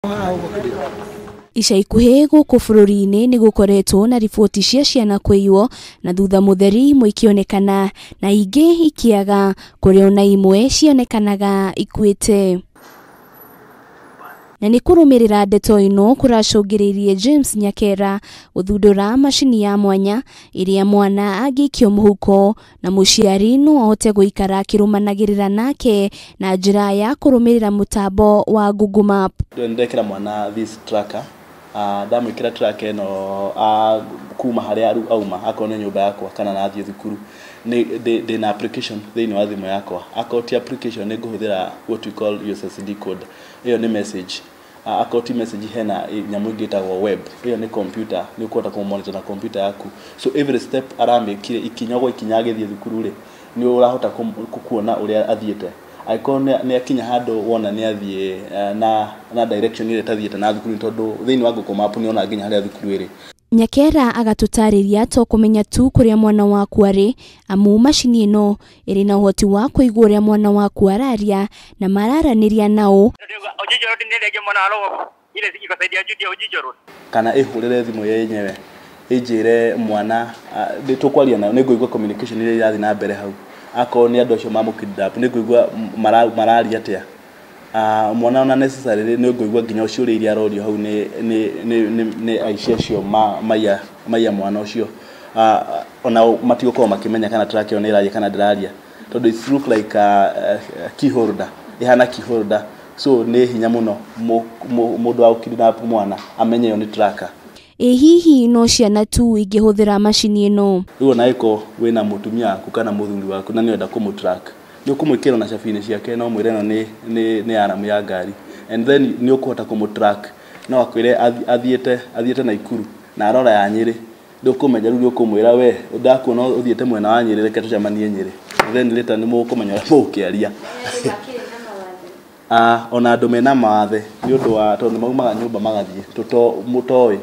Haha ũguo kĩrĩa. Ica ikuhĩ gũkũ bũrũri-inĩ nĩ gũkoretwo na riboti cia ciana kũiywo na thutha mũtheri imwe ikĩonekana na ingĩ ikĩaga, kũrĩa ona imwe cionekanaga ikuĩte. Na nĩ kũrũmĩrĩra ndeto ĩno kũracũngĩrĩirie James Nyakera gũthundũra macini ya mwanya ĩrĩa mwana angĩikio mũhuko na mũciari no ahote gũikara akĩrũmanagĩrĩra nake na njĩra ya kũrũmĩrĩra mũtambo wa Google Map. Ndekĩra mwana this tracker, ndamwĩkĩra tracker ĩno kuma harĩa auma, akorwo nĩ nyũmba yakwa kana nathiĩ thukuru, ndĩna application thĩinĩ wa thimũ yakwa. Akorwo ti application, nĩ ngũhũthĩra what we call USSD code, ĩyo nĩ message. Akorwo ti message, hena nyamũ ĩngĩ ĩtagwo web, ĩyo nĩ computer, nĩ ũkũhota kũmonitor na computer yaku. So every step aramĩkire, ikinya gwa ikinya agĩthiĩ thukuru rĩ, nĩ ũrahota kuona ũrĩa athiĩte. Angĩkorwo nĩ akinya handũ wona nĩ athiĩ na direction ĩrĩa ĩtathiĩte na thukuru, tondũ thĩinĩ wa Google Map nĩ ona nginya harĩa thukuru ĩrĩ. Nyakera agatũtarĩria to kũmenya tu kũrĩa mwana waku arĩ, amu macini ĩno ĩrĩ na ũhoti wa kũigua ũrĩa mwana waku araria na mararanĩria nao. Ojijo Road nĩ rĩngĩ mwena wa rũgongo ile iko side ya Juja Ojijo Road. Kana ĩhũrĩre thimũ yenyewe ĩnjĩre mwana nĩ tũkwaria nayo, nĩ ngũigua communication ĩrĩa ĩrathiĩ na mbere hau. Akorwo nĩ andũ acio mamũkidnap, nĩ ngũigua mararia atĩa. Mwana ona necessarily nĩ ngũigua nginya ciũria iria arorio hau nĩ aici acio maiya mwana ũcio. Ona matigũkorwo makĩmenya kana track ĩyo nĩ ĩraria kana ndĩraria, tondũ it look like a key holder, ĩhana key holder, so nĩ hinya mũno mũndũ wa gũkidnap mwana amenye ĩyo nĩ tracker. Ĩ hihi no ciana tu ingĩhũthĩra macini ĩno? Rĩu ona ĩko wĩna mũtumia waku kana mũthuri waku na nĩ ũrenda kũmũtrack, nĩ ũkũmwĩkĩra na cabi-inĩ ciake na ũmwĩre ĩno nĩ alarm ya ngari, and then nĩ ũkũhota kũmũtrack. No akwĩre athiĩte Naikuru na arora ya Nyĩrĩ, ndũkũmenya. Rĩu nĩ ũkũmwĩra, "We, ndakuona ũthiĩte mwena wa Nyĩrĩ, reke tũcemanie Nyĩrĩ." Then later nĩ mũkũmenya ũrĩa mũgũkĩaria. Ona andũ mena mawathe, nĩ ũndũ wa tondũ nĩ maumaga nyũmba magathiĩ mũtoĩ,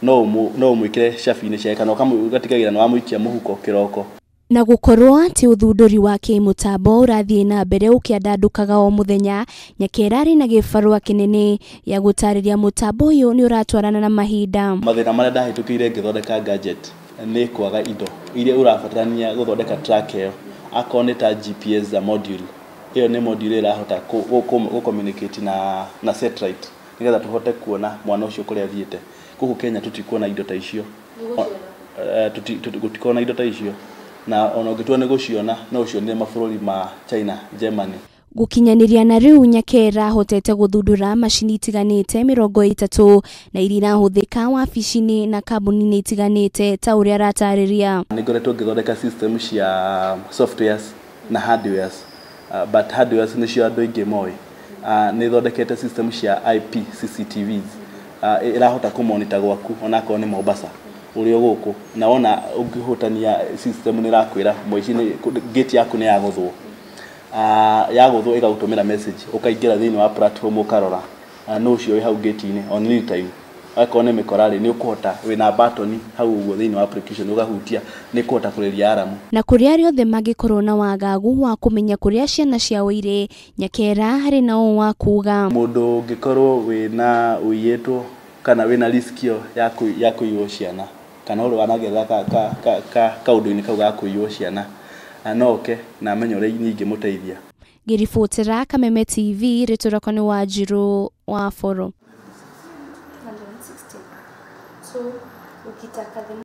no ũmwĩkĩre cabi-inĩ ciake kana ũgatigagĩrĩra nĩ wamũikia mũhuko kĩroko. Na gũkorwo atĩ ũthundũri wa kĩmũtambo ũrathiĩ na mbere ũkĩandandũkaga o mũthenya, Nyakera arĩ na gĩbarũa kĩnene gĩa gũtarĩria mũtambo ũyũ nĩ ũratwarana na mahinda. Mathĩna marĩa ndahĩtũkĩire ngĩthondeka gadget nĩ kwaga indo iria ũrabatarania gũthondeka track ĩyo. Akorwo nĩ ta GPS module, ĩyo nĩ module ĩrahota gũ communicate na satellite nĩgetha tũhote kuona mwana ũcio kũrĩa athiĩte. Gũkũ Kenya tũtikuona indo ta icio. Gũtikoragwo na indo ta icio, na ona ũngĩtua nĩ gũciona, no ũcionire mabũrũri ma China, Germany. Gũkinyanĩria na rĩu, Nyakera ahotete gũthundũra macini itiganĩte 30 na iria irahũthĩka wabici-inĩ na kambuni-inĩ itiganĩte ta ũrĩa aratarĩria. Nĩ ngoretwo ngĩthondeka system cia softwares na hardwares, but hardwares nĩcio andũ aingĩ moĩ. Nĩ thondekete system cia IP CCTVs, ĩrahota kũmonitor gwaku onakorwo nĩ Mombasa ũrĩ o gũkũ, na wona ũngĩhutania system nĩ ĩrakwĩra mũici nĩ gate yaku nĩ yagũthwo. Yagũthwo ĩgagũtũmĩra message, ũkaingĩra thĩinĩ wa platform ũkarora nũ ũcio wĩ hau gate-inĩ on real time. Akorwo nĩ mĩkora rĩ, nĩ ũkũhota wĩna button hau ũguo thĩinĩ wa application, ũgahutia nĩ ũkũhota kũrĩria alarm. Na kũrĩ arĩa othe mangĩkorwo na wagagu wa kũmenya kũrĩa ciana ciao irĩ, Nyakera harĩ na ũũ wa kuga. Mũndũ ũngĩkorwo wĩna ũiyĩtwo kana wĩna risk ĩyo ya kũiywo ciana kana ũrĩ wanagerera kaũndũ-inĩ kau ga kũiywo ciana, no oke na amenye ũrĩa niĩ ingĩmũteithia. Ngĩribotera Kameme TV, rĩtwa rĩakwa nĩ Wanjirũ wa Boro. 160. So ukitaka the